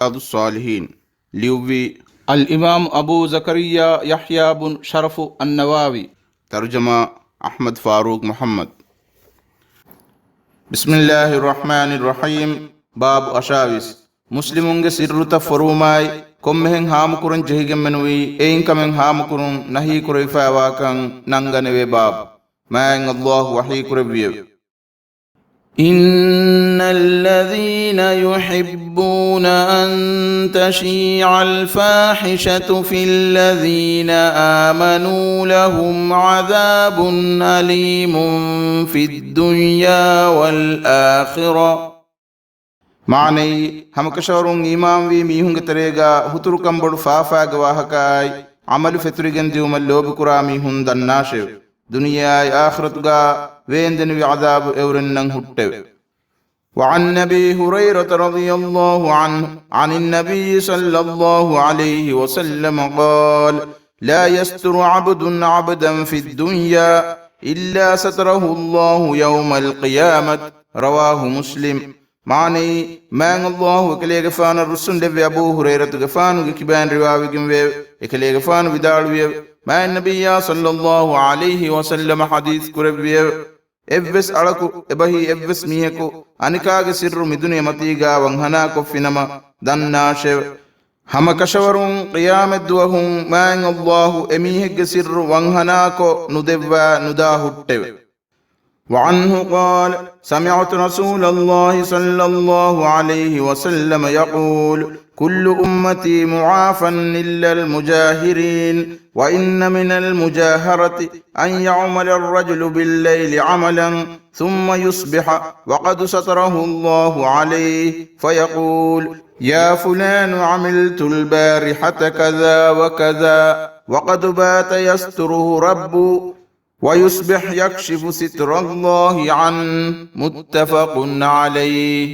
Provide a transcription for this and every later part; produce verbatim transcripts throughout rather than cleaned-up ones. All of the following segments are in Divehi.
ރިޔާޟުއްޞާލިޙީން. ލިޔުއްވީ އަލްއިމާމު އަބޫ ޒަކަރިއްޔާ ޔަޙްޔާ ބުން ޝަރަފު އައްނަވަވީ. ތަރުޖަމާ އަޙްމަދު ފާރޫޤް މުޙައްމަދު. ބިސްމިއްލާހިއްރަޙްމާނިއްރަޙީމް. ބާބު އަށާވީސް. މުސްލިމުންގެ ސިއްރުތައް ފޮރުވުމާއި، ކޮންމެހެން ހާމަކުރަން ޖެހިގެންމެނުވީ، އެއިން ކަމެއް ހާމަކުރުން ނަހީކުރެވިފައިވާކަން ނަންގަނެވޭ ބާބު. މާތް ﷲ ވަޙީކުރެއްވިއެވެ. إن الذين يحبون أن تشيع الفاحشة في الذين آمنوا لهم عذاب أليم في الدنيا والآخرة. މާނައީ، ހަމަކަށަވަރުން އީމާންވީ މީހުންގެ ތެރޭގަ ހުތުރުކަން ބޮޑު ފާފާގެ ވާހަކައާއި، ޢަމަލު ފެތުރިގެން ދިއުމަށް ލޯބިކުރާ މީހުން ދަންނާށެވެ. ދުނިޔެއާއި އާޚިރަތުގަ ވޭންދެނިވި ޢަޛާބު އެއުރެންނަން ހުއްޓެވެ. وعن أبي هريرة رضي الله عنه عن النبي صلى الله عليه وسلم قال: لا يستر عبد عبدا في الدنيا إلا ستره الله يوم القيامة. رواه مسلم. މާނައީ، މާތް ﷲ އެކަލޭގެފާނަށް ރުއްސުންލެއްވި އަބޫ ހުރައިރަތުގެފާނުގެ ކިބައިން ރިވާވެގެންވެއެވެ. އެކަލޭގެފާނު ވިދާޅުވިއެވެ. މާތް ނަބިއްޔާ ޞައްލައްލާހު ޢަލައިހި ވަސައްލަމަ ޙަދީޘް ކުރެއްވިއެވެ. އެއްވެސް އަޅަކު، އެބަހީ އެއްވެސް މީހަކު، އަނެކާގެ ސިއްރު މިދުނިޔެމަތީގަ ވަންހަނާކޮށްފިނަމަ، ދަންނާށެވެ. ހަމަކަށަވަރުން ޤިޔާމަތްދުވަހު މާތް ﷲ އެމީހެއްގެ ސިއްރު ވަންހަނާކޮށް ނުދެއްވާ ނުދާ ހުއްޓެވެ. وعنه قال: سمعت رسول الله صلى الله عليه وسلم يقول: كل أمتي معافى إلا المجاهرين، وإن من المجاهرة أن يعمل الرجل بالليل عملا ثم يصبح وقد ستره الله عليه فيقول: يا فلان، عملت البارحة كذا وكذا، وقد بات يستره ربه ويصبح يكشف ستر الله عنه. متفق عليه.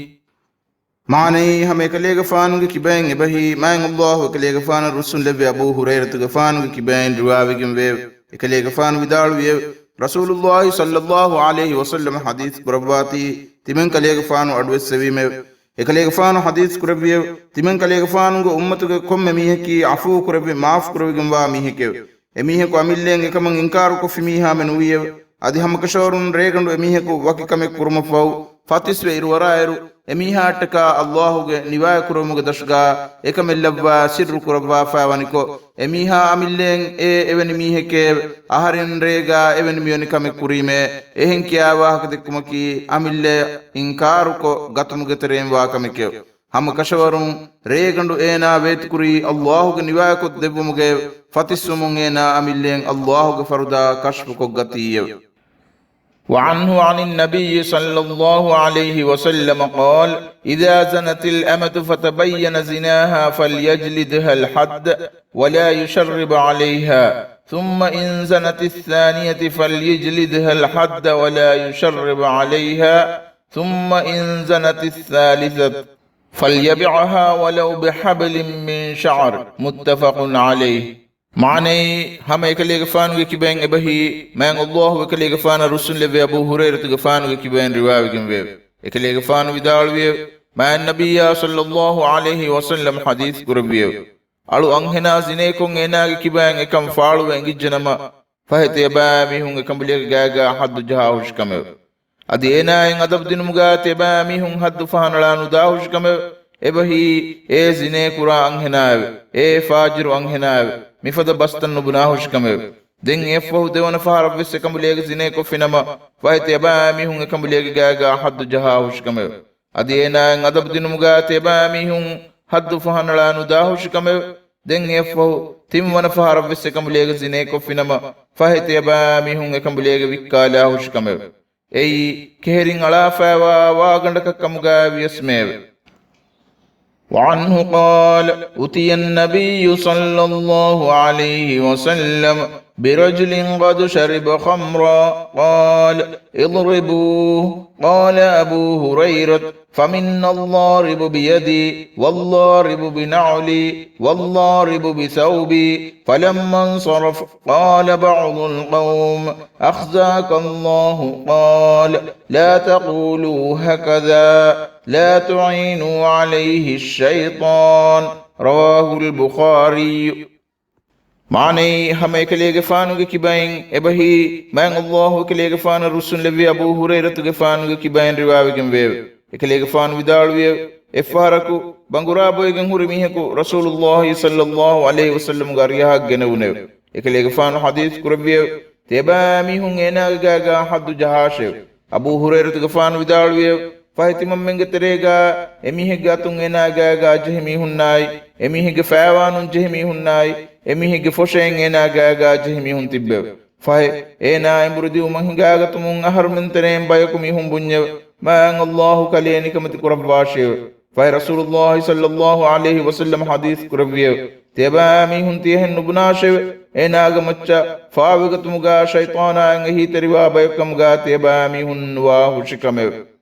މާނައީ، ހަމަ އެކަލޭގެފާނުގެ ކިބައިން އެބަހީ، މާތް ﷲ އެކަލޭގެފާނަށް ރުއްސުންލެއްވި އަބޫ ހުރައިރަތުގެފާނުގެ ކިބައިން ރިވާވެގެންވެއެވެ. އެކަލޭގެފާނު ވިދާޅުވިއެވެ. ރަސޫލުﷲ ޞައްލައްލާހު ޢަލައިހި ވަސައްލަމަ ޙަދީޘް ކުރައްވާތީ، ތިމަން ކަލޭގެފާނު އަޑުއެއްސެވީމެވެ. އެކަލޭގެފާނު ޙަދީޘް ކުރެއްވިއެވެ. ތިމަން ކަލޭގެފާނުގެ އުއްމަތުގެ ކޮންމެ މީހަކީ ޢަފޫ ކުރެއްވި، މާފު ކުރެވިގެންވާ މީހެކެވެ. އެމީހަކު އަމިއްލައިން އެކަމަށް އިންކާރުކޮށްފި މީހާމެ ނުވީއެވެ. އަދި ހަމަކަށަވަރުން ރޭގަނޑު އެމީހަކު ވަކި ކަމެއް ކުރުމަށްފަހު، ފަތިސްވެ އިރުއަރާއިރު، އެމީހާއަށްޓަކާ ﷲ ގެ ނިވާޔަކުރެވުމުގެ ދަށުގާ އެކަމެއް ލައްވާ ސިއްރު ކުރައްވާފައިވަނިކޮށް، އެމީހާ އަމިއްލައިން އެ އެވެނި މީހެކޭ، އަހަރެން ރޭގާ އެވެނި މިވެނި ކަމެއް ކުރީމޭ، އެހެން ކިޔާ ވާހަކަ ދެއްކުމަކީ އަމިއްލައަށް އިންކާރުކޮށް ގަތުމުގެ ތެރެއިން ވާ ކަމެކެވެ. ހަމަކަށަވަރުން ރޭގަނޑު އޭނާ ވޭތުކުރީ ﷲ ގެ ނިވާޔަކޮށް ދެއްވުމުގައެވެ. ފަތިސްވުމުން އޭނާ އަމިއްލައިން ﷲ ގެ ފަރުދާ ކަޝްފުކޮށްގަތީއެވެ. وعنه عن النبي صلى الله عليه وسلم قال: إذا زنت الأمة فتبين زناها فليجلدها الحد ولا يشرب عليها، ثم إن زنت الثانية فليجلدها الحد ولا يشرب عليها، ثم إن زنت الثالثة فليبعها ولو بحبل من شعر. متفق عليه. މާނައީ، ހަމަ އެކަލޭގެފާނުގެ ކިބައިން އެބަހީ، މާތް ﷲ އެކަލޭގެފާނަށް ރުއްސުންލެއްވި އަބޫ ހުރައިރަތުގެފާނުގެ ކިބައިން ރިވާވެގެންވެއެވެ. އެކަލޭގެފާނު ވިދާޅުވިއެވެ. މާތް ނަބިއްޔާ ޞައްލައްލާހު ޢަލައިހި ވަސައްލަމަ ޙަދީޘް ކުރެއްވިއެވެ. އަޅު އަންހެނާ ޒިނޭކޮށް އޭނާގެ ކިބައިން އެކަން ފާޅުވެ އެނގިއްޖެނަމަ، ފަހެ ތިޔަބައިމީހުން އެކަނބުލޭގެ ގާގާ ޙައްދު ޖަހާހުށިކަމެވެ. އަދި އޭނާއިން އަދަބު ދިނުމުގާ ތިޔަބައިމީހުން ޙައްދު ފަހަނަޅާ ނުދާހުށިކަމެވެ. އެބަހީ، އޭ ޒިނޭކުރާ އަންހެނާއެވެ. އޭ ފާޖިރު އަންހެނާއެވެ. މިފަދަ ބަސްތައް ނުބުނާހުށިކަމެވެ. ދެން އެއަށްފަހު ދެވަނަ ފަހަރަށްވެސް އެކަނބުލޭގެ ޒިނޭކޮށްފިނަމަ، ފަހެ ތިޔަބައިމީހުން އެކަނބުލޭގެ ގާގާ ޙައްދު ޖަހާހުށިކަމެވެ. އަދި އޭނާއިން އަދަބު ދިނުމުގާ ތިޔަބައިމީހުން ޙައްދު ފަހަނަޅާ ނުދާހުށިކަމެވެ. ދެން އެއަށްފަހު ތިންވަނަ ފަހަރަށްވެސް އެކަނބުލޭގެ ޒިނޭކޮށްފިނަމަ، ފަހެ ތިޔަބައިމީހުން އެކަނބުލޭގެ ވިއްކާލާހުށިކަމެވެ. އެއީ، ކެހެރިން އަޅާފައިވާ ވާގަނޑަކަށް ކަމުގައި ވިޔަސްމެއެވެ. وعنه قال: أتي النبي صلى الله عليه وسلم برجل قد شرب خمرا، قال: اضربوه. قال أبو هريرة: فمنا الضارب بيده، والضارب بنعله، والضارب بثوبه. فلما انصرف، قال بعض القوم: أخزاك الله. قال: لا تقولوا هكذا، لا تعينوا عليه الشيطان. رواه البخاري. މާނައީ، ހަމަ އެކަލޭގެފާނުގެ ކިބައިން އެބަހީ، މާތް ﷲ އެކަލޭގެފާނަށް ރުއްސުންލެއްވި އަބޫ ހުރައިރަތުގެފާނުގެ ކިބައިން ރިވާވެގެން ވެއެވެ. އެކަލޭގެފާނު ވިދާޅުވިއެވެ. އެއްފަހަރަކު ބަނގުރާ ބޮއެގެން ހުރި މީހަކު ރަސޫލުﷲ ޞައްލަﷲ ޢަލައިހި ވަސައްލަމުގެ އަރިޔަހަށް ގެނެވުނެވެ. އެކަލޭގެފާނު ޙަދީޘް ކުރެއްވިއެވެ. ތިޔަބައިމީހުން އޭނާގެ ގާގާ ޙައްދު ޖަހާށެވެ. އަބޫ ހުރައިރަތުގެފާނު ވިދާޅުވިއެވެ. ފަހެ ތިމަންމެންގެ ތެރޭގާ އެމީހެއްގެ އަތުން އޭނާ ގާގާ ޖެހި މީހުންނާއި، އެމީހެއްގެ ފައިވާނުން ޖެހި މީހުންނާއި، އެމީހެއްގެ ފޮށައިން އޭނާ ގާގާ ޖެހި މީހުން ތިއްބެވެ. ފަހެ އޭނާ އެނބުރި ދިއުމަށް ހިނގާގަތުމުން އަހަރުމެން ތެރެއިން ބަޔަކު މީހުން ބުންޏެވެ. މާތް ﷲ ކަލޭ ނިކަމެތި ކުރައްވާށެވެ. ފަހެ ރަސޫލުﷲ ޞައްލަﷲ ޢަލައިހި ވަސައްލަމަ ޙަދީޘް ކުރެއްވިއެވެ. ތިޔަބައިމީހުން ތިޔަހެން ނުބުނާށެވެ. އޭނާގެ މައްޗަށް ފާވެގަތުމުގާ ޝައިޠާނާއަށް އެހީތެރިވާ ބަޔަކު ކަމުގާ ތިޔަބައިމީހުން ނުވާ ހުށިކަމެވެ.